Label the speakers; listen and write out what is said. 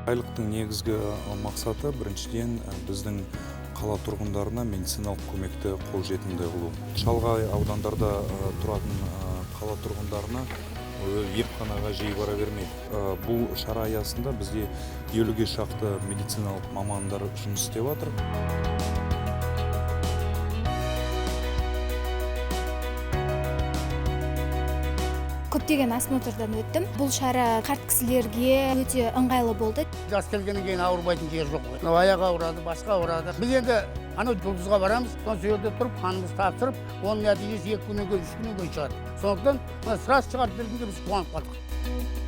Speaker 1: Айлықтың негізгі мақсаты біріншіден біздің қала тұрғындарына медициналық көмекті қолжетімді қылу. Шалғай аудандарда тұратын қала тұрғындарына емханаға жиі бара бермейді. Бұл шара аясында бізде 50-ге шақты медициналық мамандар жұмыс істеп жатыр.
Speaker 2: Көптеген осмотрдан өттім. Бұл шара қарт кісілерге өте ыңғайлы болды.
Speaker 3: Жас келгеннен кейін ауырмайтын жер жоқ қой. Мынау аяқ ауырады, басқа ауырады. Біз енді анау Жұлдызға барамыз, сол жерде тұрып қанымызды тапсырып, оның нәтижесі 2 күннен кейін, 3 күннен кейін шығады. Сондықтан мына сразу шығарып бергенге біз қуанып қалдық.